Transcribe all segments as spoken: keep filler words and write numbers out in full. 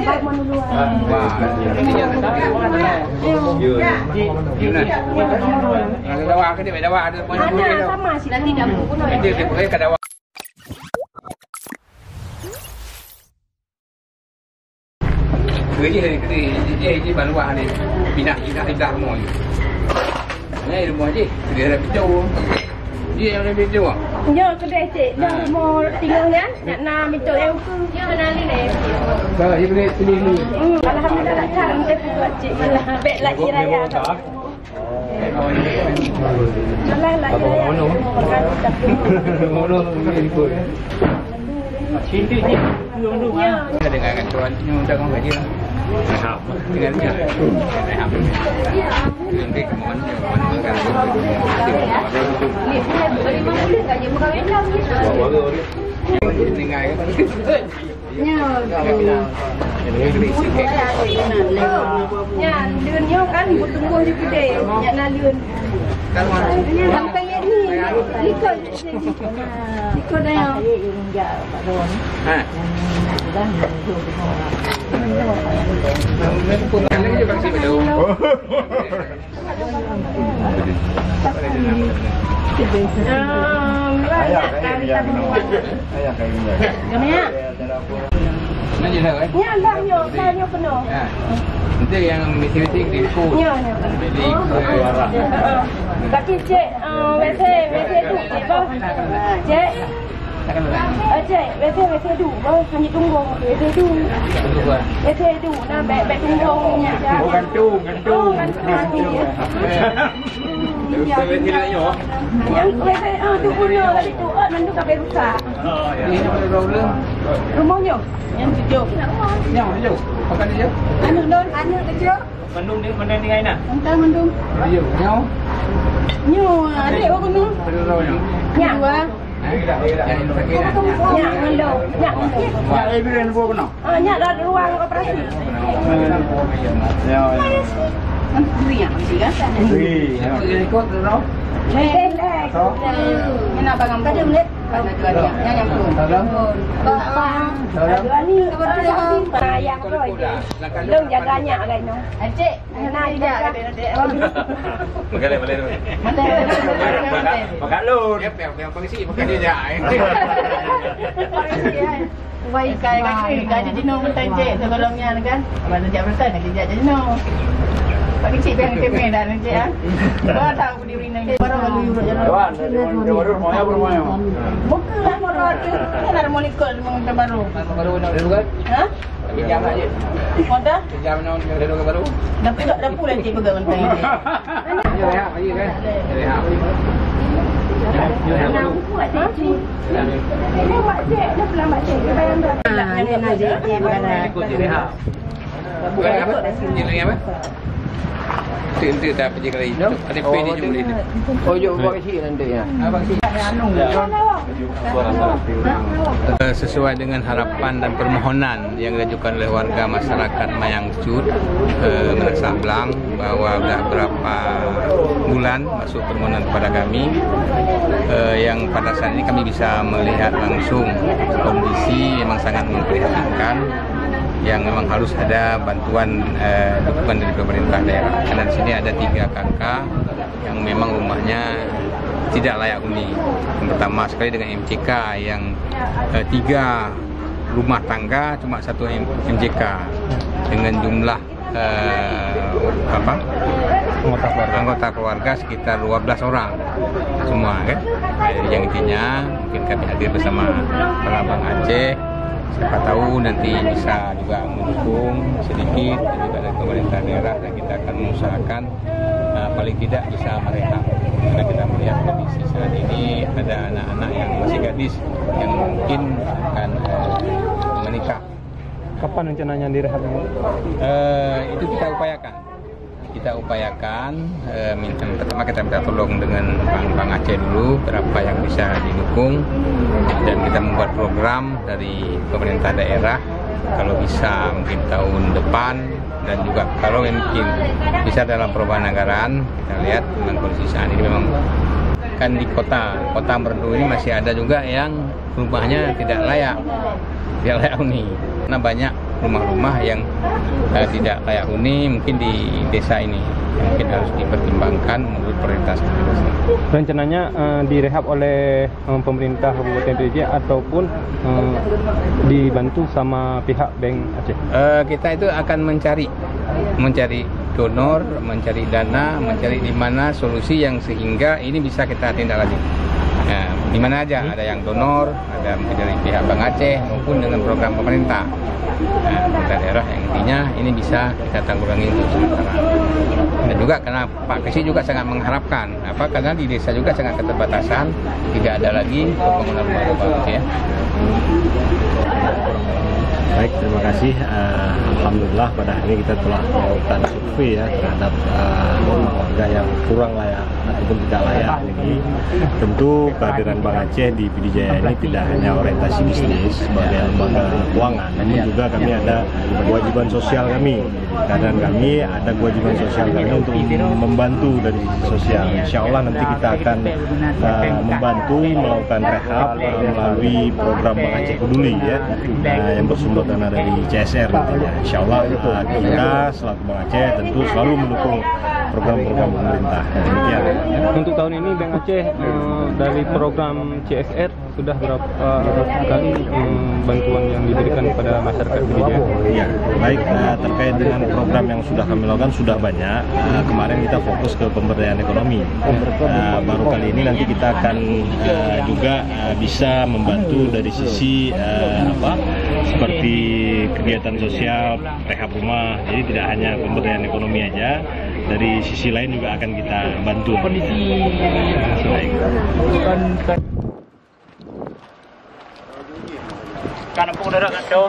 Wah, ini yang ada dawa ke dia, dawa ada. Ada sama sih. Nanti dah buku. Ada, dia dawa. Keu jih, keu jih, jih, jih ban luwah ni. Pinah, pinah, pinah rumoh ni. Ni rumoh jih, dia ada pintu. Dia yang ada pintu. Nyoe keudeh, Cik. Nyoe rumoh tinggal nyan, nak na pintu yang uku. Nyoe mana ni, Dek? Kalau dia boleh pilih ni. Hmm, alhamdulillah, lancar, nanti buat Cik. Bek lagi raya. Dengan tuan nyoe dah kong gaji. Dengan dia. Dengan dia. Dengan dia. Nyan, nyan, leuen nyoe kan beutumboh di keudè. Nyan na leuen. Sampai ni, likot, likot dah. Ha. Ehm, banyak kan kita buat. Banyak. Nyan je lah, eh? Nyan lah nyoe, lah nyoe penuh. Ha. Nanti yang meeting-meeting di school. Ya, ya. Di, eh, Tapi cek, eh, WC, WC tu, cek bah. Cek. Eh, cek, WC, WC tu, bah, hanya tunggu, WC tu. Tunggu, ah. WC tu, nah, bek, bek tunggu, ya. Oh, gantung, gantung. Oh, gantung. Yang WC, ah, tu pun, ah, tadi tu, ah, nanti tak berusak. Ini apa problem? Rumah nyoe. Yang tujuh. Yang tujuh. Pakai tujuh. Anak don, anak tujuh. Mandum ni, mandum ni, Aina? Entah mandum. Tujuh. Nyoe. Nyoe, adik baru ni. Ada tahu nyoe? Nyak. Dua. Nyak mandum. Nyak mandum. Nyak, eh, bila ni baru kenal? Ah, nyak dah ruang operasi. Ya, ya. Dua yang mesti kan? Dua, ya. Ikut, ikut, ikut. Relax. Ni nak bangun. Ada menit. Ada dua ni. Yang, yang pun. Salam. Bapa. Salam. Dua ni. Sabar, sabar. Sayang kau je. Long jaga nyak lain tu. Encik. Nah, jaga. Boleh, boleh, boleh. Mana? Pakai, pakai lon. Dia peng, peng, peng si, pakai dia je. Wai kai, kai, kai je jinoe mentang cek, sebelum nyan kan. Abang sejak bersan lagi sejak jinoe. Pak kecil peng kemeh dah nanti, ah. Baru tahu di Rinang. Baru lalu yuruk jalan. Wan, dari mana? Dari mana? Rumahnya apa rumahnya? Bukan, baru tu. Kan ada monikot di Motor Baru. Baru nak dulu kan? Ha? Pinjam aja. Motor? Pinjam nong dari dulu baru. Dah pula, dah pula cik pegang mentang ini. Dia rehat lagi kan? Dia rehat. Anak buat cik. Ini mak cik, dia pula mak cik. Dia bayar berapa? Ah, ni nak cik, cik berapa? Ikut dia rehat. Bukan apa? Dia lagi apa? Ente, ente tak apa je kali. Ada pay dia jumpa dia. Oh, jom buat kecil nanti ya. Abang si. Eh, sesuai dengan harapan dan permohonan yang diajukan oleh warga masyarakat Mayang Cut, eh, Meunasah Blang, bahwa sudah berapa bulan masuk permohonan kepada kami, eh, yang pada saat ini kami bisa melihat langsung kondisi memang sangat memprihatinkan, yang memang harus ada bantuan, eh, dukungan dari pemerintah daerah. Karena di sini ada tiga K K yang memang rumahnya tidak layak huni. Yang pertama sekali dengan M C K yang, eh, tiga rumah tangga cuma satu M-, M C K dengan jumlah, eh, apa? Anggota keluarga. Anggota keluarga sekitar dua belas orang semua kan. Jadi yang intinya mungkin kami hadir bersama para Bang Aceh. Siapa tahu nanti bisa juga mendukung sedikit juga dari pemerintah daerah dan kita akan mengusahakan, eh, paling tidak bisa merehab. Karena kita melihat kondisi saat ini ada anak-anak yang masih gadis yang mungkin akan, eh, menikah. Kapan rencananya direhabnya? Eh, itu kita upayakan. Kita upayakan, eh, minta, pertama kita minta tolong dengan Bang, Bang Aceh dulu, berapa yang bisa didukung. Dan kita membuat program dari pemerintah daerah, kalau bisa mungkin tahun depan, dan juga kalau mungkin bisa dalam perubahan anggaran, kita lihat dengan kondisi saat ini memang kan di kota, kota Meureudu ini masih ada juga yang rumahnya tidak layak, tidak layak huni. Karena banyak Rumah-rumah yang, eh, tidak layak huni mungkin di desa ini, yang mungkin harus dipertimbangkan menurut prioritas. Rencananya, eh, direhab oleh, eh, pemerintah Kabupaten Pidie Jaya ataupun, eh, dibantu sama pihak Bank Aceh? Eh, kita itu akan mencari, mencari donor, mencari dana, mencari di mana solusi yang sehingga ini bisa kita tindak lanjut. Ya, di mana aja ada yang donor, ada mungkin dari pihak Bank Aceh maupun dengan program pemerintah. Nah, pemerintah daerah yang intinya ini bisa kita tanggulangi untuk sementara. Dan juga karena Pak Kesi juga sangat mengharapkan, apa, karena di desa juga sangat keterbatasan, tidak ada lagi pembangunan rumah-rumah, gitu ya. Baik, terima kasih. Eh, alhamdulillah, pada hari ini kita telah melakukan survei, ya, terhadap, eh, rumah warga yang kurang layak ataupun tidak layak huni. Tentu kehadiran Bank Aceh di Pidie Jaya ini tidak hanya orientasi bisnis sebagai lembaga keuangan, namun juga kami ada kewajiban sosial kami. Kehadiran kami ada kewajiban sosial kami untuk membantu dari sisi sosial. Insya Allah nanti kita akan, eh, membantu melakukan rehab, eh, melalui program Bank Aceh Peduli, ya, eh, yang bersumber dana dari C S R nantinya. Insya Allah, eh, kita selaku Bank Aceh tentu selalu mendukung program-program pemerintah. Demikian. Untuk tahun ini Bank Aceh, eh, dari program C S R sudah berapa kali, eh, bantuan yang diberikan kepada masyarakat Pidie Jaya? Ya, baik, eh, terkait dengan program yang sudah kami lakukan sudah banyak. Eh, kemarin kita fokus ke pemberdayaan ekonomi. Eh, baru kali ini nanti kita akan, eh, juga, eh, bisa membantu dari sisi, eh, apa, seperti kegiatan sosial, rehab rumah. Jadi tidak hanya pemberdayaan ekonomi aja, dari sisi lain juga akan kita bantu. Kondisi baik. Kan apa udah kat tu?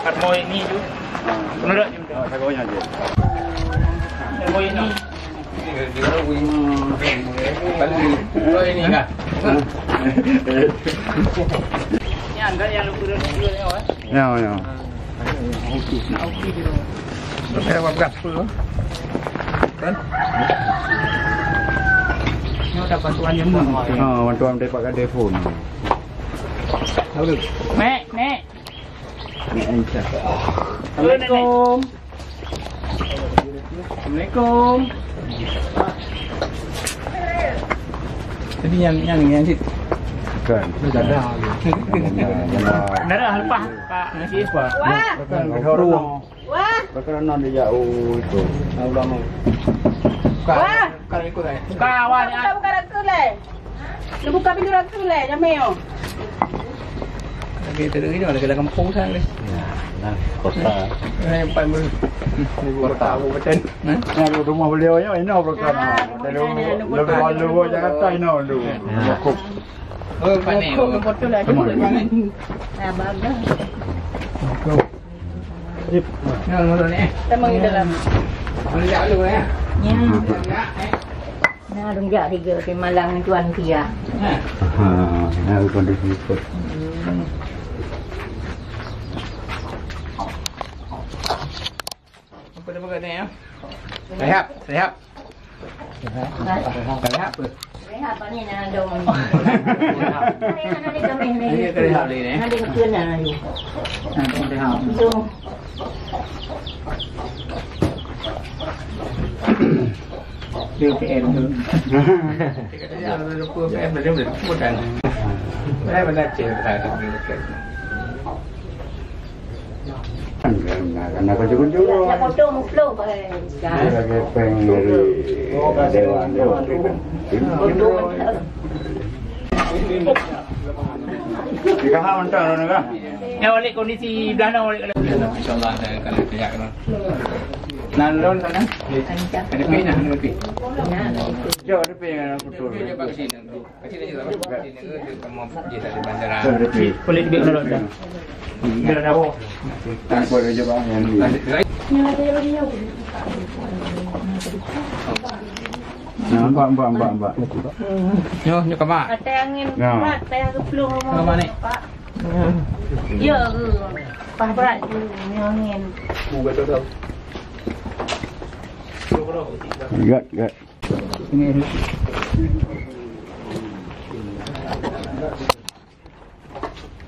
Kan mau ini tu. Menurut dia. Mau ini. Oh, ini lah. Yang kan yang lu turun dulu ni, Wan. Ya, ya. Nak okey dulu. Saya buat berapa? Kan? Ni ada bantuan yang mana? Ha, bantuan daripada telefon. Mek, mek. Mek Aisyah. Assalamualaikum. Assalamualaikum. Jadi yang, yang, yang sit. Bukan. Darah. Darah lepas, Pak. Nasi lepas. Wah. Bukan, bukan. Wah. Perkenalan dia jauh itu. Ulama. Wah. Bukan ikut, eh. Bukan awak ni. Bukan, bukan rasul, eh. Lu buka pintu rasul, eh, jamé, oh. Lagi terus ini, lagi dalam kampung sana ni. Ya, nah, kota. Eh, empat puluh. Kota. Kabupaten. Nah, rumah beliau ni, ini perkenalan. Ah, lalu, lalu, lalu Jakarta, ini dulu. Ya. Cukup. Oh, pandai. Kok betul lah. Semua. Nah, bagus. Sip. Nah, masuk ni, eh. Sama di dalam. Boleh tak dulu, eh? Ya. Ya, eh. Nah, dong jak tiga di malang tuan kia. Nah. Ha, nah, kondisi ikut. Hmm. Apa dia pakai ni, ya? Rehab, rehab. Rehab apa? Rehab ni nak dong. Rehab ni kami ni. Ini ke rehab ni, eh? Ada kena lagi. Nah, rehab. Itu. Dia P M tu. Dia kata, "Ya, ada dua puluh P M, dia boleh sebutkan." Saya benar cek, saya tak boleh dekat. Kan, kan, kan, nak kunjung-kunjung. Ya, ya, potong, potong, eh. Dia lagi peng dari dewan, dewan. Potong. Dia kan hantar orang kan? Ya, balik kondisi belah na, balik kalau. InsyaAllah, ada kalau kerja kan. Nah, lon sana. Ada pi nah, ada pi. Jauh ada pi yang aku tu. Ada pi. Boleh lebih dulu dah. Dah dah. Tanpa ada jawab yang ni. Nampak, nampak, nampak, nampak. Nyoh, nyoh kama. Atai angin berat, payah geuplueng rumah. Kama ni? Pak. Ya, pas berat tu, nyoh angin. Ingat, ingat.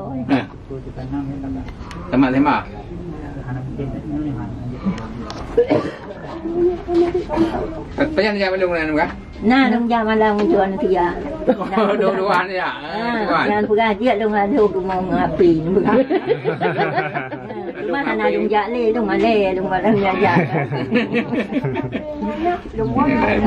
Nah. Tamat S M A. Pajan jak belum kan? Na lôn jak malam tuan tiga. Dua-dua ya. Ah, tuan. Nyang peugah jeuet lôn adu rumoh ngon api. Cuma hana lôn jak lé, lôn malèe, lôn malam nyang jak.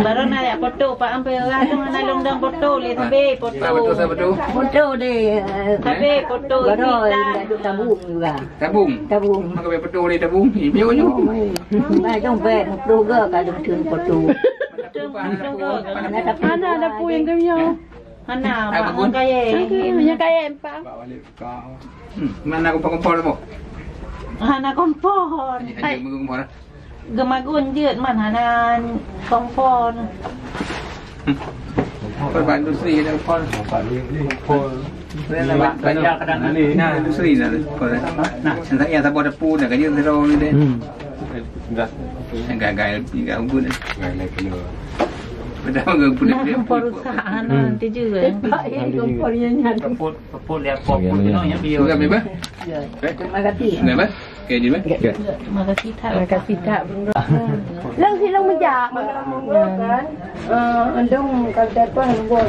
Baru na jak foto, Pak, ampai orang tu hana lôn dong foto lé, tapi foto. Foto, foto. Foto deh, eh. Tapi foto baru ini tak. Dak duk tabung juga. Tabung? Tabung. Maka bèk foto lé tabung. Ih, biar nyoe. Oh, mai. Mai dong bèk, foto ga ka lôn tun foto. Foto, foto ga. Hana ada pun yang kami nyoe. Hana, Pak, ngon kayèe. Ngon kayèe, Pak. Hmm, mana kompor-kompor tu? Hana kompor. Hai. Kompor. Gemagun jeuet man hana kompor. Hmm. Kompor bak industri ada kompor. Kompor. Nah, industri dah kompor. Nah, yang tak ada pun dah kerja zero ni deh. Hmm. Gagal, gagal pun. Gagal pun. Padahal gagal pun. Nah, perusahaan nanti juga. Kompornya nyatu. Keput, keput dia apa pun tu yang dia. Bukan bebas? Ya. Terima kasih. Bebas? Okey, Jim, eh? Okey. Terima kasih tak. Terima kasih tak. Lông si lông meujak, mana monggo kan? Eh, endong kada tuan monggo.